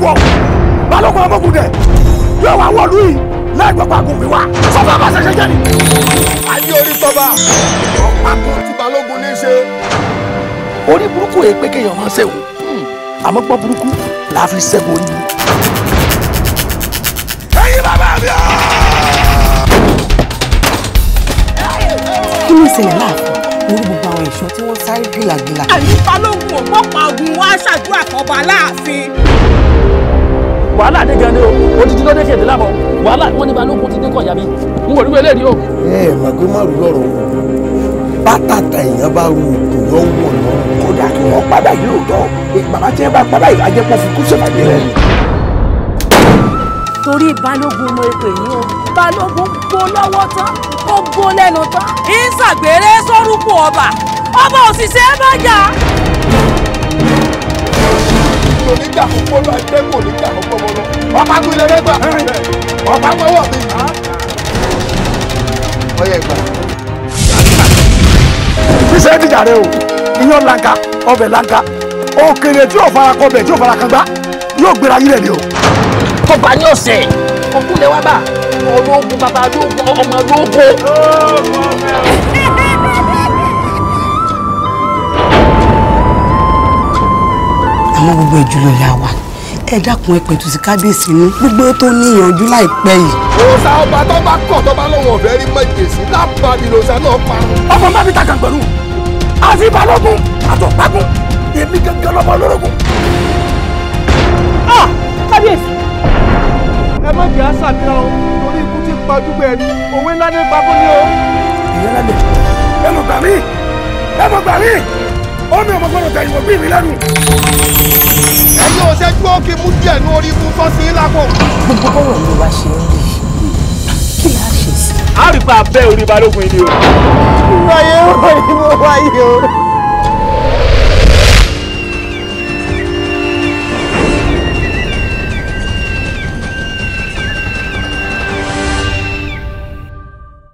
kú ọ balógun ọmọkùn dẹ yóò wá wọlú yìí lẹ́gbẹ̀ẹ́ pàgùn mi wá sọfà bá ṣẹṣẹ jẹ ni. Ayé orí sọba ọ̀pákùn tí balógun ní í ṣe. Orí burúkú yìí pé kéèyàn máa ṣẹ̀wò àmọ́ gbọ́ burúkú là á fi ṣẹ́gun orí burúkú. Ẹ̀yin bàbá mi o. Kí ló ṣẹlẹ̀ láàfin lórí gbogbo àwọn ẹ̀ṣọ́ tí wọ́n sáré gìlàgìlà. Àní balógun ò pọ̀pọ̀ ogun wá ṣàdúrà fọba láàfin. Wàhálà dé gan ni o, odidi ló dé kéde lábọ̀, wàhálà wọn ní balógun ti dé kọ̀ yàbí, n kò rí wẹ́lẹ́ rí o. Ẹ ẹ mọ̀ pé márùn lọ́rọ̀ bátàtà èèyàn bá ru òògùn yọ wọ̀ lọ. Kódà kí wọ́n padà yìí lóòótọ́, bàbá tí wọ́n bá padà yìí ajẹ́pọ̀ fi kú sèpàdé rẹ̀. Torí balógun mo pè yín o, balógun gbó lọ́wọ́ tán, ó gbó lẹ́nu tán. Ìṣàgbèrè sórúkọ ọba, ọba òṣìṣẹ́ bá jà. Oníjà fún bọ́lá ẹgbẹ́ oníjà fún bọ́lá. Ọ̀pá kú ilé lẹ́gbà. Ọ̀pá pọ̀wọ́ mi. Ọyẹ ìgbà. Ṣíṣe dìjà rẹ o, iyán lanka, ọbẹ̀ lanka, òkèlè tí yóò fara kọbẹ̀ tí yóò fara kan gbá, yóò gbéra yílẹ̀ ni o. Tọba ní ọ̀sẹ̀, ọkùnrin lẹ́wà bá, ológun bàbá ológun ọmọ ológun. Àmọ́ gbogbo ìjùlọ ìyá wa ẹ dákun ẹ pẹ̀tù sí kábíyèsí ní gbogbo tó níyànjú láìpẹ́ yìí. Òòṣà ọba tó bá kọ̀ tó bá lóun ọ̀fẹ́ rí mọ̀jèsí lábàbí lòòṣà náà pa. Ọmọ má fi ta kàn pẹ̀lú àfi balógun àtọ̀págún èmi gẹ́gẹ́ lọ́mọ olórogún. Kábíyèsí. Ẹ má jẹ́ àṣà mìíràn o, torí ikú ti pa ojúgbẹ́ ẹni, òwe ńlá ní pa fún mi o. Ìyẹn lálẹ́, ẹ mọ̀ gbà mí, ẹ mọ̀ gbà mí, omi ọmọ gbọ́dọ̀ tẹ ìwọ̀n bí mi lẹ́nu. Ẹ̀yin ò ṣẹ́jú ó kí mú díẹ̀ ní orí ikú fọ́ sí lápò. Gbogbo bọ́rọ̀ ló wá ṣe ń rí kí là á ṣe sí. A rí pa abẹ́ orí balógun yìí ni o. Wáyé wáyé mo wáyé o.